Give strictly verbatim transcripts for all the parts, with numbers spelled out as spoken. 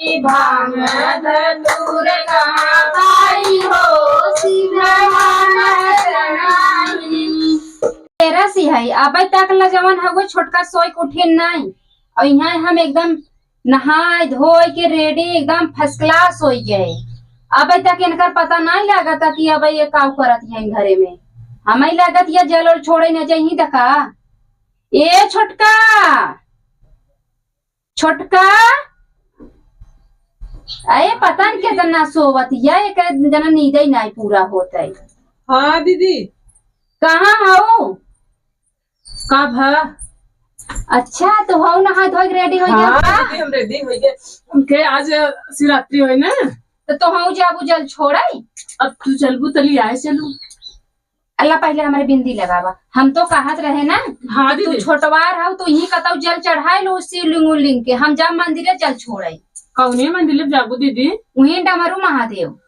भांग धतूर कहाँ पाई हो, शिव भगवान चढ़ाई। तेरह सी है, अबे तक ला जवन हउए छोटका सोइ के उठे नाई। और यहाँ हम एकदम नहाए धोए के ready, एकदम first class होइ गए। अबे तक इनकर पता नाई लागता कि अबे ये काउ करत हैं घरे में। हमें लागत ये जल उल छोड़े न जाई तका। ए छोटका, छोटका, अरे पता न केतना सोवत या, एक जना नींदे नाई पूरा होत है। हाँ दीदी। कहाँ हऊ? का भा? अच्छा, तो हऊ नहा धोए के ready होइ गया हाँ का? दीदी, हम ready होइ गए। उनके आज शिवरात्रि होई ना। तो, तो हऊ जाबू जल छोड़े? अब तू चलबू तली आए चलू। अल्लाह, पहले हमारे बिंदी लगावा। हम तो कहत रहे ना हाँ कि तू दीदी। छोटवार हऊ, तो यहीं कतऊ जल चढ़ाए लो शिवलिंग उलिंग के, हम जा मंदिरे जल छोड़े। कौने मंदिर जाबू दीदी? वहीं डमरू महादेव।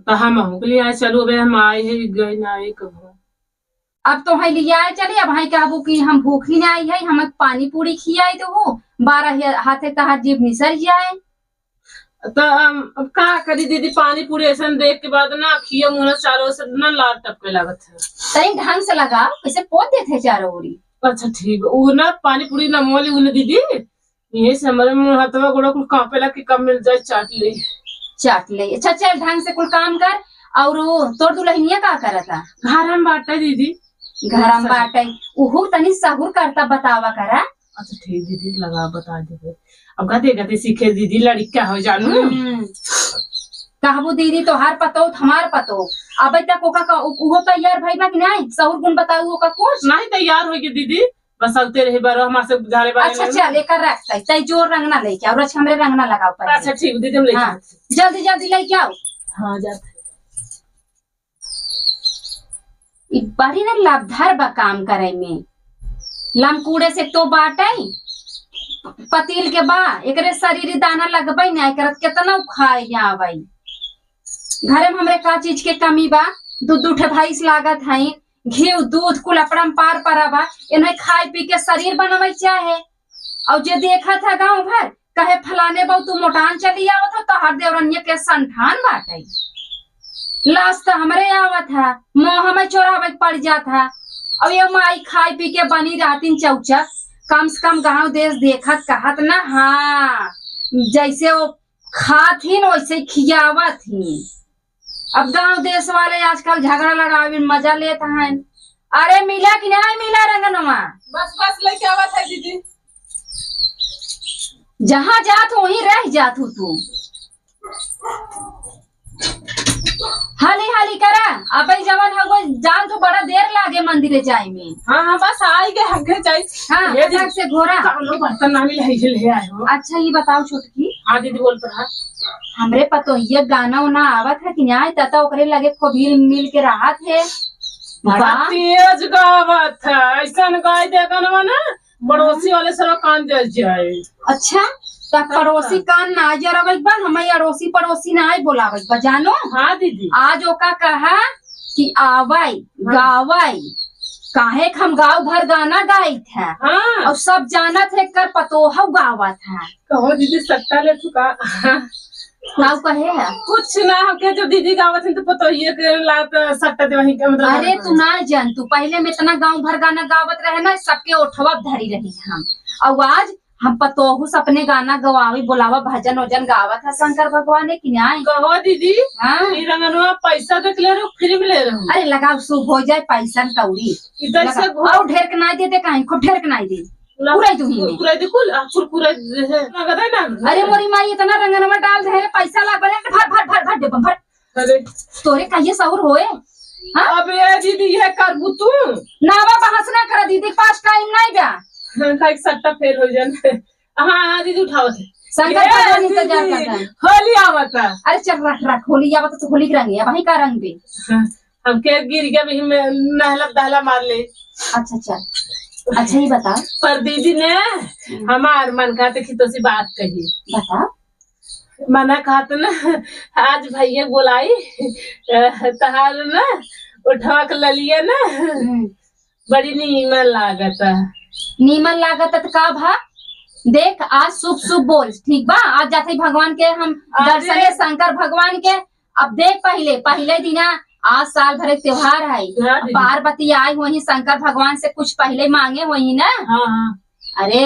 तो हम अहू के लिए आए चलू, अबे हम आए हैं, गए ना आए कबो। अब तो है लिया चली, अब है कहबू कि हम भूखी ना आई है, हमें पानी पूरी खियाई तो हो, बारह हे-, हाथे तहार जीभ निसर जाए। तो हम अब का करी दीदी, पानी पूरी ऐसन देख के बाद ना खिया मुँह चारों से ना लार टपके लागत है। तनी ढंग से लगाओ, कैसे पोत देते हैं चारों ओरी। अच्छा ठीक, वो ना पानी पूरी ना मोली उन्हें दीदी, यही से हमारे मुँह हाथवा गोड़ा कुल कांपे ला कि कब मिल जाए, चाट ले। चाट ले। अच्छा, चल, ढंग से कुल काम कर। और वो तोर दुल्हनिया का करता? घर हम बाटे दीदी। घर हम अच्छा। बाटे। उहू तनी सहूर करता, बतावा करा। अच्छा, ठीक दीदी, लगा, बता देबे। अब गते गते सीखे दीदी, लड़का हो जानू। हम्म। कहबू दीदी, तोहार पतो, हमार पतो। अबे तक ओका का, उहो तैयार भई बा कि नहीं? सहूर गुण बताऊ ओका कुछ? नहीं तैयार होई के दीदी। बस अउते रहे बारो हमार से झारे बारे अच्छा, में। चल, एकर रख तई, तई जो रंगना लेके आओ, रच हमरे रंगना लगाओ पहले। अच्छा, ठीक, दीदी, हम लेके हाँ, आते हैं। जल्दी, जल्दी लेके आओ। हाँ, जाते हैं। ई बड़ी ना लबधर बा काम करे में। लमकूड़े से तो बाटई, पतील के बा, एकरे शरीर दाना लगबई ना, एकरा केतना उखाए आवई। घरे में हमरे का चीज के कमी बा? दू दू ठे भैंस लागत हई, घीव, दूध कुल अपरम पार परा बा। एने खाए पी के शरीर बनवे चाहे। और जे देखत है गाँव भर, कहे, "फलाने बहू तू मोटान चली आवत हो, तोहार देवरनिया के संठान बाटे।" लाज त हमरे आवत है, मोह में चोरावे के पड़ जात है। और ये माई खाए पी के बनी रहतीन चौचक, कम से कम गाँव देश देखत कहत ना, हाँ, जैसे वो खात ही न वैसे खियावत ही। अब गाँव देश वाले आजकल झगड़ा लड़ावे में मजा लेत हैं। अरे मिला कि नहीं मिला रंगनवा? बस, बस लेके आवत है दीदी। जहाँ जात हो वहीं रह जात हो तू। हाली हाली करा, अबे जवन हो वो जान तो बड़ा देर लागे मंदिरे जाए में। हाँ, हाँ, बस आई गए, हमके जाई। हाँ, ये फटाक दीदी, से घोरा। कालो बर्तन ना मिले, है, ले आए हो। अच्छा, ये बताओ छोटकी। हाँ दीदी, बोल तो रहा। हमरे पतोहिया गाना उना आवत है कि नहीं? तता ओकरे लगे खूब हिल मिल के रहत है। बड़ा वाह। तेज गावत है, ऐसन गाय दे गाना ना, पड़ोसी वाले सब कान जल जाए। अच्छा, त हाँ। पड़ोसी कान ना जरावे के बा, हमें अड़ोसी पड़ोसी ना आए बोलावे के बा, जानो? हाँ दीदी। आज ओका कहा कि आवई, हाँ। गावई, काहे कि हम गाँव भर गाना गाइत है। हाँ। और सब जानत है कर पतोह गावत है। कहो दीदी, सट्टा ले तू का? काऊ कहे है? कुछ ना, हमके जब दीदी गावत है तो पतोहिए के लात सट्टा दे वहीं के, मतलब, अरे तू ना जान, तू पहले में इतना गाँव भर गाना गावत रहे ना, सबके ओठवा धरी रही हम। और आज हम पतोहू से अपने गाना गवावे, बोलावा, भजन ओजन गावत है शंकर भगवान के न्याय। कहो दीदी, हाँ। ई रंगनवा पैसा देख ले रहो, फ्री में ले रहो। अरे लगाओ, शुभ हो जाए, पैसा न कौड़ी। इधर से लगाओ। घो- और ढेर के ना दे दे, कहीं खूब ढेर के ना दे। पूरा पूरा ही दुही में। पूरा दे कुल, आ, कुल पूरा दे है। नगद है ना? अरे मोरी माई, इतना रंगनवा डाल दे, पैसा ला, भर, भर, भर, भर दे, भर। अरे। तोरे कहिए सहूर होए? हाँ? अब ये दीदी, ये करबू तू? ना बा, बहस ना कर दीदी, पास टाइम नहीं बा। हाँ, खाई सट्टा फेल हो जाने। हाँ, हाँ, दीदी, उठाओ थे। शंकर ये भगवान इंतजार दीदी, कर रहे हैं। होली आवता। अरे चल, रख, रख, होली आवता तो होली के रंग है, वहीं का रंग दे। हाँ, हमके गिर के भी में नहला दहला मार ले। अच्छा, चल। अच्छा, ये बता। पर दीदी ने हम्म। हमार मन का देखी तो सी बात कही। बता। मना कहत ना, आज भैया बोलाई, अ, तहार ना, उठवा के ललिया ना, हम्म। बड़ी नीमन लागत है। नीमन लागत है तो का भा? देख, आज शुभ शुभ बोल, ठीक बा? आज जाते ही भगवान के हम अरे। दर्शने शंकर भगवान के। अब देख, पहिले, पहिले दिना, आज साल भर एक त्योहार है। हाँ दीदी। पार्वती आई वहीं शंकर भगवान से कुछ पहिले मांगे वहीं ना। हाँ, हाँ। अरे,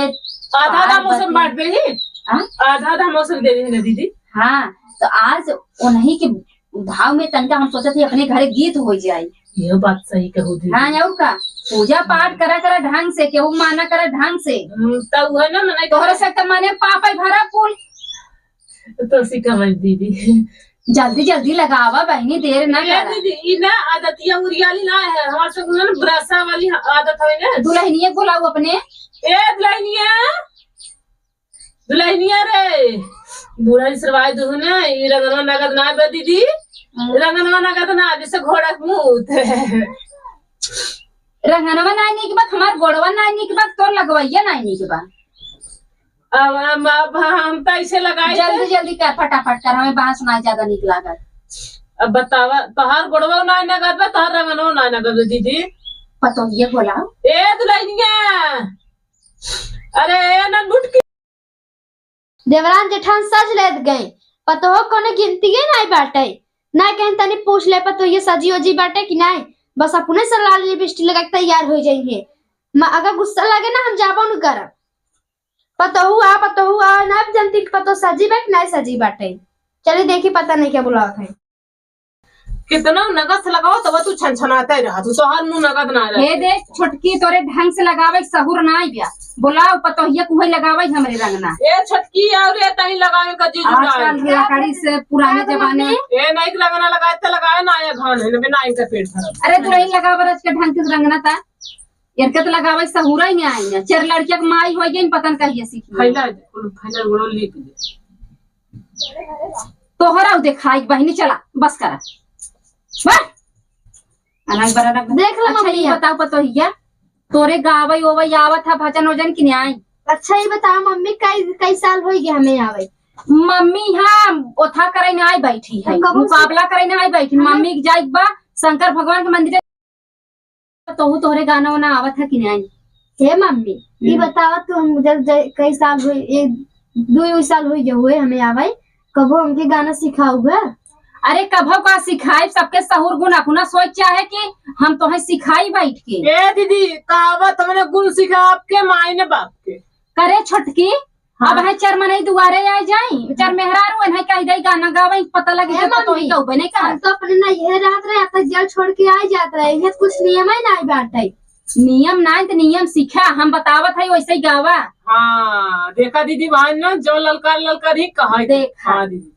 आधा आधा मौसम पार्वती। बांट दे ही। हाँ? आधा आधा मौसम दे दे ना दीदी। हाँ, तो आज उन्हीं के भाव में तनका हम सोचत ही अपने घरे गीत हो जाए। यह बात सही कहू दीदी। हाँ, और का? पूजा पाठ करा करा ढंग से, केहू माना करा ढंग से। हम्म, तब वह ना मने तोहरे से तो मने पापा भरा कुल। तो सिखावे दीदी। जल्दी जल्दी लगावा बहिनी, देर ना ए करा। दीदी, ई ना आदतिया उरियाली ना है, हमार सब ना ब्रसा वाली आदत है ना। दुल्हनिया बुलाऊ अपने। ए दुल्हनिया, दुल्हनिया रे, बूढ़ा जी सरवाई दुहु ना, ई रंगनवा नगद ना बे दीदी, हाँ। रंगनवा नगद ना, जैसे घोड़ा के मुंह। रंगनवा ना निक बा, हमार गोड़वा ना निक बा, तोर लगवैया ना निक बा। अब हम, अब हम तो ऐसे लगाई जल्दी थे। जल्दी कर, फटाफट कर, हमें बांस ना ज्यादा निक लागल। अब बतावा, तोहार गोड़वा ना नगद बा, तोहार रंगनवा ना नगद बा दीदी। पतोहिया बोलाओ। ए दुल्हनिया, अरे ए ननमुटकी। देवरान जेठान सज लेत गए, पतोह कोनो गिनतिये नाई बाटे। ना कहें तनी पूछ ले पतोहिया सजी ओजी बाटे कि नाई, बस अपने से लाल लिपस्टिक लगा के तैयार हो जाइए। म-, अगर गुस्सा लगे ना हम जाबो न करब। पतोहू आ, पतोहू आ, ना जनती कि पतोह सजी बा कि नाई सजी बाटे। चली देखी पता नहीं क्या बुलावत है। कितना नगद से लगाओ तब तू छनछनाते रहा, तू तोहार मुंह नगद ना रहे। हे देख छोटकी, तोरे ढंग से लगावे के सहूर ना आइब्या। बोलाओ पतोहिया कुहे लगावे हमरे रंगना। ए छोटकी, और ए तनी लगावे का जीजू आजकल ना। लकड़ी से पुराने जमाने। ए नहीं रंगना लगाए त लगाए ना, आया घान है ना, बिना इनका पेट भरल। अरे दुल्हन लगावे आज के ढंग के रंगना ता। इनके तो लगावे सहूरा ही नहीं आई है। चार लड़किया के माई हो गई, पता न कहिए सीखी। फैला दे, कुल फैला गोड़ो लीप दे। तोहरा उ देखाई बहिनी, चला, बस करा। बस। अनाज बड़ा रख। देख ला अच्छा, मम्मी ये यार। बताओ पतोहिया, तोरे गावई ओवई आवत है भजन ओजन कि नहीं आई? अच्छा, ये बताओ मम्मी, कई, कई साल होई गए हमें आवे? मम्मी हाँ, ओथा करे नहीं आई बैठी है, तो कब से? मुकाबला करे नहीं आई बैठी। हमें मम्मी के जाए बा शंकर भगवान के मंदिर। तो तोहू तोहरे गाना वाना आवत है कि नहीं? हे मम्मी, ई हम्म। बतावा तू, हम जब जै-, कई साल हुई, एक दुई उई साल हुई जो हुए हमें आवे, कबो हमके गाना सिखाऊ बा? अरे कभो का सिखाई, सबके सहूर गुण अपना सोच चाहे कि हम तोहे सिखाई बैठ के। ए दीदी, कहावत हमने गुण सिखा आपके माई ने बाप के। करे छोटकी, हाँ। अब है चार मनई दुआरे आ जाई, चार मेहरारू है कह दई गाना गावे, पता लगे ए तो तो मम्मी, ही गौबे नहीं कर। हम तो अपने ना ये रात रहे, आता जेल छोड़ के आ जात रहे, ये कुछ नियम है ना बाटे। नियम ना है तो नियम सीखा, हम बतावत है वैसे ही गावा। हाँ, देखा दीदी, वहाँ ना जो ललकार ललकार ही कहा है। देखा। हाँ दीदी।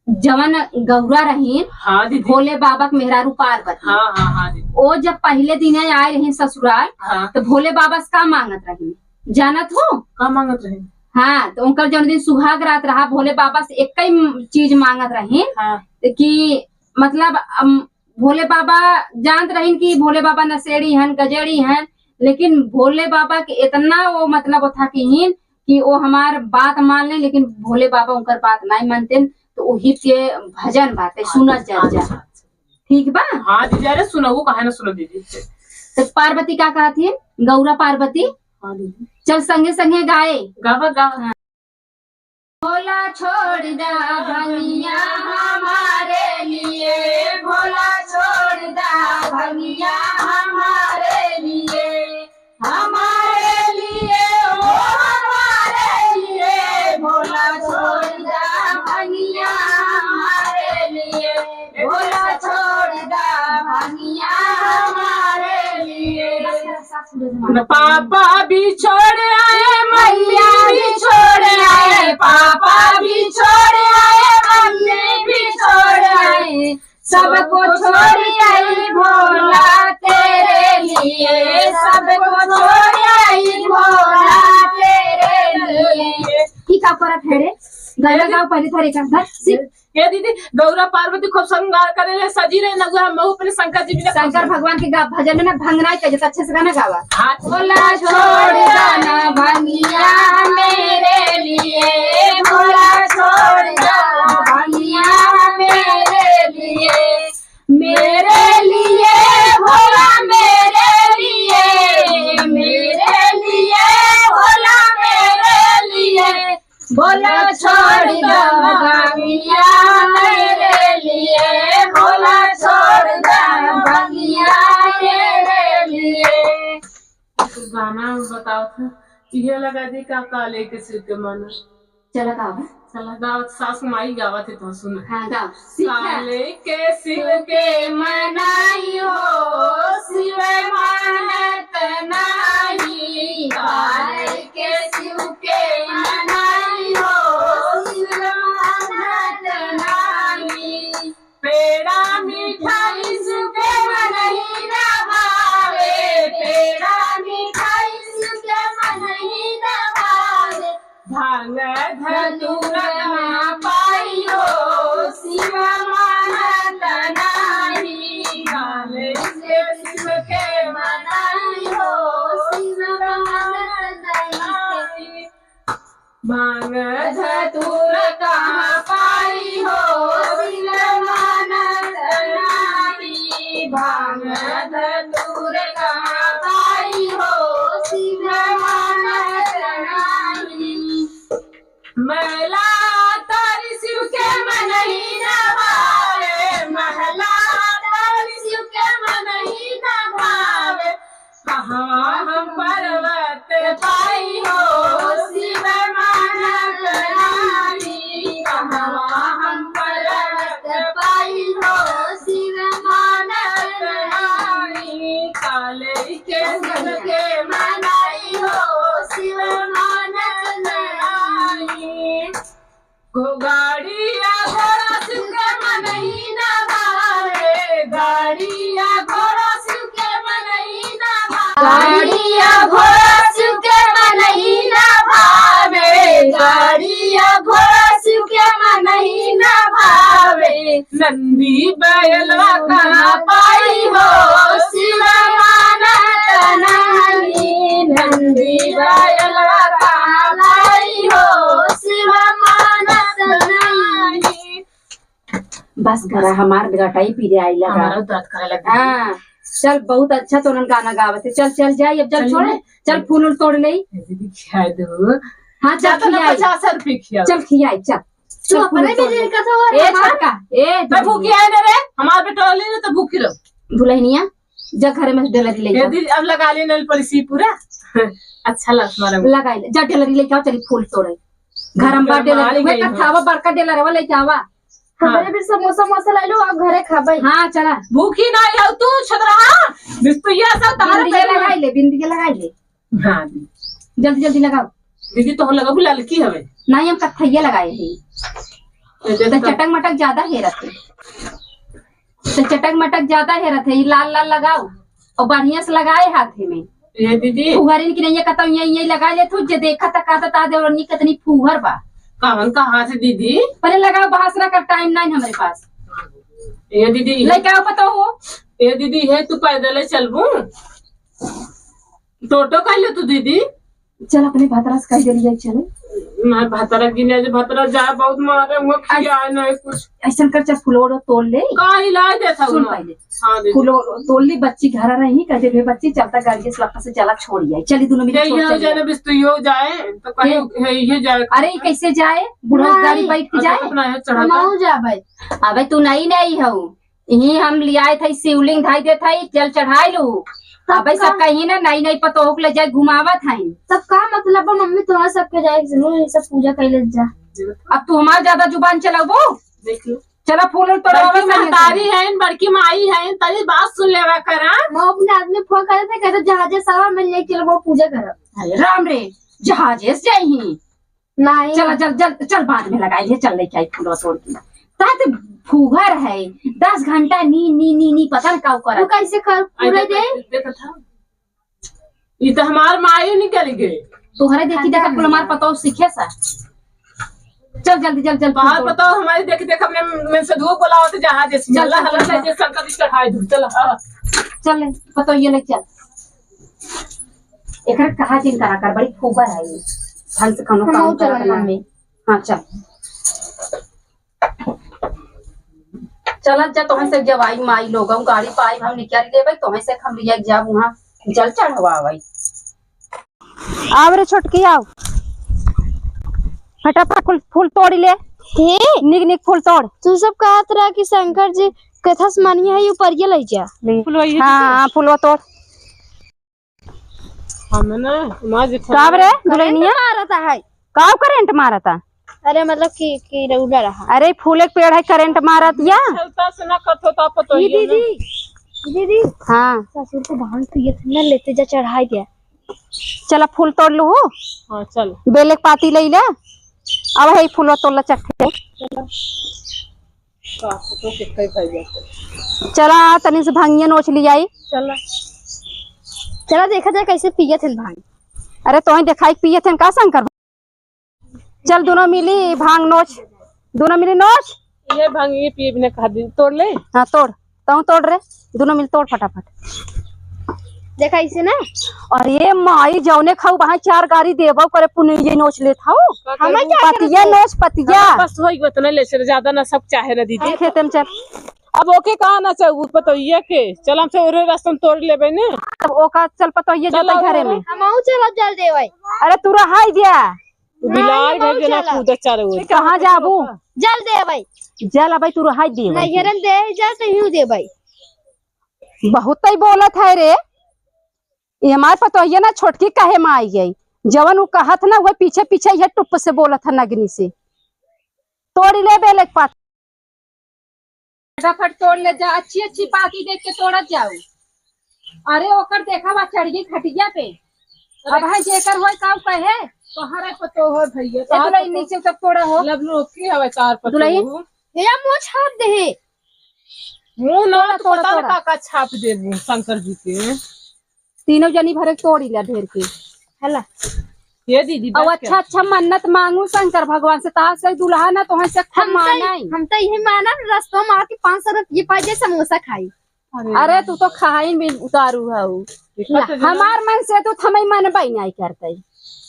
जवन गौरा रहीन, हाँ दीदी। भोले बाबा के मेहरारू पार्वती। हाँ, हाँ, हाँ दीदी। ओ जब पहले दिन आए रहीन ससुराल, हाँ। तो भोले बाबा से का मांगत रहीन, जानत हो? का मांगत रहीन? हाँ, तो उनकर जौन दिन सुहाग रात रहा, भोले बाबा से एक ही चीज मांगत रहीन, हाँ। कि मतलब, अम, भोले बाबा जानत रहीन कि भोले बाबा नशेड़ी हन, गजेड़ी हन, लेकिन भोले बाबा के इतना वो मतलब था कि हीन कि वो हमार बात मान ले, लेकिन भोले बाबा उनकर बात नहीं मानते, तो वही के भजन बाटे, सुनत जा, जा। अच्छा, अच्छा। ठीक बा? हाँ दीदी, अरे सुनबू, काहे ना सुनब दीदी। तो पार्वती का कहत है, गौरा पार्वती? हाँ दीदी। चल संगे संगे गाए। गावा, गावा। हाँ। भोला छोड़ दा भंगिया हमारे लिए, भोला छोड़ दा भंगिया हमारे लिए, हमारे लिए, ओ हमारे लिए, भोला छोड़ दा भंगिया हमारे लिए, भोला छोड़ दा भंगिया हमारे लिए। पापा भी छोड़ आए, मम्मी भी छोड़ आए, पापा भी छोड़ आए, मम्मी भी छोड़ आए, सबको छोड़ आई भोला तेरे लिए, सबको छोड़ आई भोला तेरे लिए। ई का करत है रे? गाना गाओ पहले थोड़े का, धर, सीख। ए दीदी, गौरा पार्वती खूब श्रृंगार करे रहे, सजी रहे, नगुआ हम अपने शंकर जी भी ना शंकर भगवान के गा-, भजन में ना भंगना चाहिए, तो अच्छे से गाना गावा। हाथ भोला छोड़ दो ना भंगिया मेरे लिए, भोला छोड़ दो भंगिया मेरे लिए, मेरे लिए भोला मेरे लिए, मेरे लिए भोला मेरे लिए। गाना बतावत है, इहे लगा दी का, काले के सिर के माना। चला गावा। चला गावत, सासु माई गावत है तो सुन। हाँ, गाओ। सीख ला। काले के सिर के मनाई हो, शिव मानत नाही। काले के सिर के मनाई हो, शिव मानत नाही। पेड़ा मिठाई शिव के मनही ना भावे, पेड़ा मिठाई शिव के मनही ना भावे। भांग धतूर कहाँ पाई हो, शिव मानत नाही। काले के शिव के मनाई हो, शिव मानत नाही। भांग धतूर कहाँ पाई हो, शिव मानत नाही। भांग धतूर कहाँ पाई हो, शिव मानत नाही। महला तारी शिव के मनही ना भावे, महला तारी शिव के मनही ना भावे। कहवा हम पर्वत पाई हो, शिव मानत नाही। कहवा हम पर्वत पाई हो, शिव मानत नाही। काले के शिव के मनाई हो, शिव मानत नाही। घो-, गाड़िया घोड़ा शिव के मनही ना भावे, गाड़िया घोड़ा शिव के मनही ना भावे। गाड़िया घोड़ा शिव के मनही ना भावे, गाड़िया घोड़ा शिव के मनही ना भावे। नंदी बैलवा कहाँ पाई हो, शिव मानत नाही। नंदी बैलवा कहाँ पाई हो, शिव मानत नाही। बस करा, हमार गटाई पीरे आई लगा। हमारा दर्द करे लगा। हाँ, चल, बहुत अच्छा तोनन गाना गावत है। चल, चल जाई, अब चल चलिए। छोड़े, चल फूल उल तोड़ ले। दीदी खिया दो। हाँ, चल ज्यादा ना, खियाई। पचास रुपये खिया। चल खियाई, चल। तू चल, फूल अपने तोड़ ले। बेटे का तो और ए, हमार छोटका, ए, मैं भूखी है ना रे, हमार बेटा ले ना तो भूखी रहो। दुल्हनिया, जा घरे में डेलरी ले ए जा। दीदी, अब लगा ले नल पॉलिसी पूरा। अच्छा लग तुम्हारा। लगा ले, जा डेलरी लेके आओ, चली फूल तोड़े। घर में बा डेलरी, हमारी वही गई का है। खावा बड़का डेलर है, वो लेके आवा। हाँ। हमरे भी समोसा वमोसा ला लो, अब घरे खाबे। हाँ, चला। भूखी ना हो तू, छतरा। बिस्तुइया सब तहार बिंदिया पे लगाई ले, बिंदिया लगाई ले। हाँ दीदी। जल्दी जल्दी लगाओ। दीदी, तोहर लगाबू ललकी हवे। नहीं, हम कत्थैया लगाए हैं। ये देख तो तो। चटक मटक ज्यादा हेरत है। तो चटक मटक ज्यादा हेरत है, ये लाल लाल लगाओ और बढ़िया से लगाए हाथे में। ये दीदी। फुहरिन की नहीं है, कतौ ये, ये लगा ले तू, जे देखा त कहता ता देवरनी कितनी फुहर बा। कवन कहाँ से दीदी? पहले लगाओ, बहस ना कर, टाइम नहीं हमारे पास। ये दीदी। लेके आओ पता हो। ये दीदी, है तू पैदल चलबू? टोटो कर ले तू दीदी। चल अपने भतरा से कह देली जाई चले। मैं भतरा गिने जे भतरा जा बहुत मारे हुआ खिया नहीं कुछ। ऐसन कर चल फुलवा तोड़ ले। का इलाज देता सुन हुआ? पहले। हाँ दीदी। फुलवा तोड़ ले बच्ची घर रही कह दे बच्ची चलता गाड़ी से लपा से चला छोड़ आई चली दोनों मिनट यही छोड़ हो चली जाए आई। ना बिस्तुई हो जाए तो कहीं ये यही जाए। अरे ये कैसे जाए? बुढ़ा नहीं। गाड़ी बैठ के अरे जाए? अपना है चढ़ा हम के। आऊ जाबे। अबे तू नई नई हऊ। यही हम लियाए थे शिवलिंग धाई देत हई, जल चढ़ाई लू। तब अबे सब का? कहीं ना नई नई पतोह के ले जाए घुमावत हई। तब का मतलब बा मम्मी तोहरा सबके जाए के जरूर ये सब पूजा कर ले जा। अब तू हमार ज्यादा जुबान चलाबो? देख लो। चला फूल उल तोड़ावा बड़की संगे महतारी संगे। है, बड़की माई है, तनी बात सुन लेवा करा। मैं अपने आदमी फोन करे थे, कहते जहाजे सवा में ले चलो वो पूजा करब। अरे राम रे, जहाजे से जाई ही। नहीं। चला, चल, चल, चल, बाद में लगाई ले, चल लेके आई फूलवा तोड़ के। तात फुहर है, दस घंटा नी, नी, नी, नी, पता न का करे। तू कैसे कर, पूरे आई दे। देख, देख था। ई तो हमार माई निकल गए। तोहरे देखी देखा कुल हमार पतोह सीखे सा। चल जल्दी, चल, चल, बाहर फूल तोड़। पतोह हमारी देखी देख अपने में से धूप बोला होते जहाज जैसे। चल, चल, चल, चल, चल। चल, चल, चल, चल, हाँ। चल ले, पतोह ये ले चल। एकरा कहा जिन करा कर, बड़ी फूहर है ये। ढंग से कौनो हम काम चलल करत ना। मम्मी। हाँ, चल। चलत जा, तोहन से जब आई माई लोग, हम गाड़ी पाई, हम निकल लेबै, तोहन से हम लिया जाब वहाँ जल चढ़वावे। आव रे छोटकी, आव। फटाफट फूल, फूल तोड़ ले। हे? निक, निक फूल तोड़। तू सब कहत रहा कि शंकर जी कथा से मानिए है, ऊपर ये ले जा। ले। फुलवा ये हाँ, दीदी। हाँ, फुलवा तोड़। हम ना, माँ जी का रे, दुल्हनिया? करंट मारता है। का करंट मारता? अरे, मतलब कि, कि regular रहा। अरे, फूले के पेड़ है, करंट मारत या? चलता से ना करत हो, तो आप तो दीदी, ये ना। दीदी, दीदी। हाँ। ससुर को भांग पिए थे ना, लेते जा, चढ़ाई दिया। चला, फूल तोड़ लू हो। हाँ, चल। बेले के पाती ले ले। अब है फूल तोड़ ला चट्टे। चला। का, तो के कई भाई जाते। चला, तनी से भंगिया नोच लियाई। चला। चला, देखा जाए कैसे पियत हन भांग। अरे, तोही देखाई पियत हन का शंकर? चल, दोनों मिली भांग नोच, दोनों मिली नोच। ये भांग ये पिए बिना कहा दिन तोड़ ले। हाँ, तोड़, तू तोड़ रे, दोनों मिल तोड़ फटाफट। देखा इसे ना। अरे माई, जौने खाऊ वहाँ चार गारी देबो करे, पुने ये नोच लेत हऊ। का करबू? हमें क्या पतिया करबू? नोच, पतिया। हाँ, बस होई, उतना ले चल, ज्यादा ना सब चाहे ना दीदी। खेते में चल। अब ओके कहा ना चाहू, पतोहिया के, चल हमसे ओरे रास्ता में तोड़ लेबे ने। अब ओका चल पतोहिया चल, जाता घरे में। हम आऊ चल, अब जल देवाई। अरे तू रहाई दिया। तू बिलार नहीं, घर जना चला। कूदत चारों ओर। कहाँ जाबू? जल देवाई। जल अबे तू रहाई देवाई। नैहरन दे जा, तहियो देवाई। बहुत ही बोलत है रे। ये हमार पतोहिया ना छोटकी कहे में आई गई। जवन उ कहत ना, वह पीछे पीछे ये टुप से बोलत है नगनी से। तोड़ी ले बेले के पात। फटाफट तोड़ ले जा, अच्छी अच्छी पाती देख के तोड़त जाऊ। अरे ओकर देखा बा चढ़ गई खटिया पे। अरे अब है जेकर होय का कहे। तोहरे पतो हो भैया, ए तोहर दुलही पतो। नीचे तक तोड़ा हो। लब रोकी हवे तार पतो दुलही। हो। भैया मुँह छाप दे। मुँह ना तोड़ा, तो तोड़ा, पता ना तोड़ा। का का छाप देबू शंकर जी के। तीनों जनी भरे तोड़ी ला ढेर के। हला। ये दीदी, अब बात अच्छा, क्या? अच्छा मन्नत मांगू शंकर भगवान से, तार से दुल्हा ना तो है से हम तो, माना ही। हम तो यही माना, रस्तों में आके पाँच सौ रुपये पाई जाए, समोसा खाई। अरे अरे, तू तो खाई में उतारू हऊ। देखा तो जरा। हमार मन से तो थमई मन बाई नहीं करते।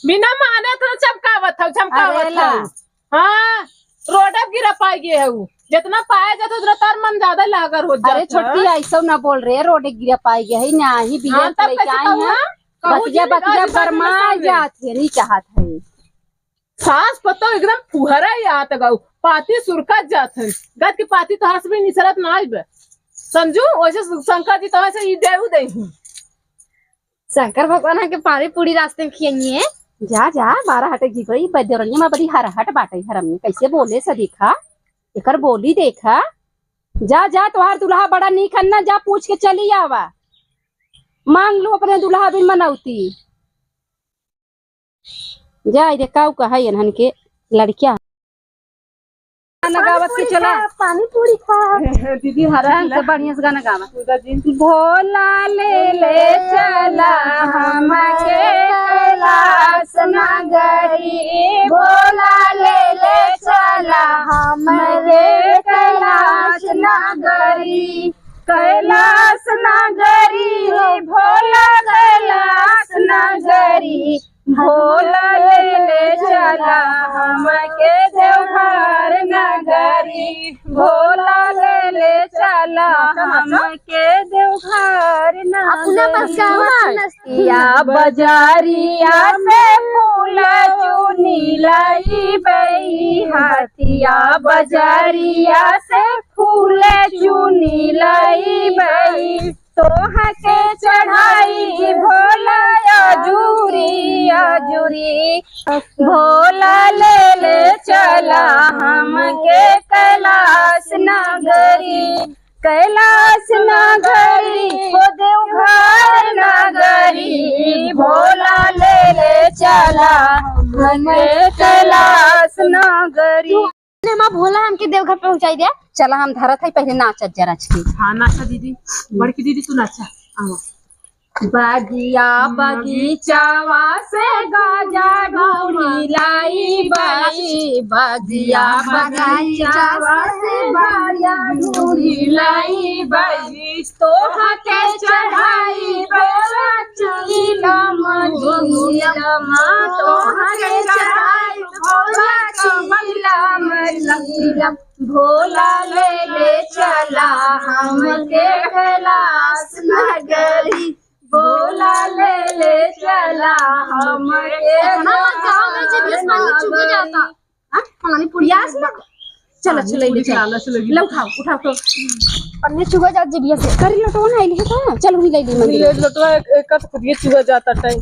बिना माने तो चमकावत हऊ, चमकावत अरे ला। हऊ। हाँ, रोड अब गिरा पाई गए हऊ। जितना पाया जाता उतना तार मन ज्यादा लागर हो जाता। अरे छोटकी, ऐसा ना बोल रे, रोड गिरा पाई गए है, ना ही बिया हाँ, तब लेके कैसे आई कहूँ, हैं। हाँ? कहूँ बतिया, जी, बतिया आज बरमा सामने। जात है, नहीं चाहत है। सास पतो एकदम फुहरा ही आत गऊ, पाती सुरकत जात है। गत की पाती तो हंस भी निसरत ना आइबे। समझू, वैसे शंकर जी तो ऐसे ही देऊ दे ही। शंकर भगवान के पानी पूरी रास्ते में खियाइए। जा, जा, बारह हटे जी भाई, बदेवरनिया में बड़ी हरहट बाटे, हरम में कैसे बोले से देखा, एकर बोली देखा। जा, जा, तोहार दुल्हा बड़ा नीक हन ना, जा पूछ के चली आवा, मांग लो अपने दुल्हा बिन मनौती। जा, इधर काऊ कहा इन्हन के लड़किया। गाना गावत के चला। पानी पूरी खा। दीदी, हरा ढंग से बढ़िया से गाना गावा। पूजा जी। भोला ले ले चला हमके कैलाश नगरी, भोला ले ले चला हमके कैलाश नगरी, कैलाश नगरी, भोला कैलाश नगरी। भोला ले ले चला हमके देवघर नगरी, भोला ले ले चला हमके देवघर नगरी। या बजारिया से फूल चुनी लाई बई, हथिया बजारिया से फूल चुनी लाई बई। तोहके चढ़ाई भोला अजूरी, अजूरी। भोला ले ले चला हमके कैलाश नगरी, कैलाश नगरी, ओ देवघर नगरी। भोला ले ले चला हमके कैलाश नगरी। ने माँ भोला हमके देवघर पहुँचाई दे। चला हम धरत है, पहले नाचत जरा अच्छी। हाँ, नाचा दीदी, बड़की दीदी तू नाचा। आवा। बगिया बगीचावा से गाजा ढूंढी लाई बई, बगिया बगीचावा से गाजा ढूंढी लाई बई। तोहके चढ़ाई भोला चीलम, चीलम, तोहके चढ़ाई भोला चीलम, चीलम। भोला ले ले चला हमके कैलाश नगरी, भोला ले ले चला हमके इतना गाँव में जब इस पानी चुके जाता। हाँ, पानी पूरी प्यास लग। चलो, चलो, ले चलो। लालच लगी। लो, उठाओ, उठाओ तो। पन्नी चुआ जात जिबिया से। करी लोटवा ना आइली है का? चल, हुई ले ली मंदिर। ले लोटवा एक, एक कट खुदिए चुआ जाता टाइम।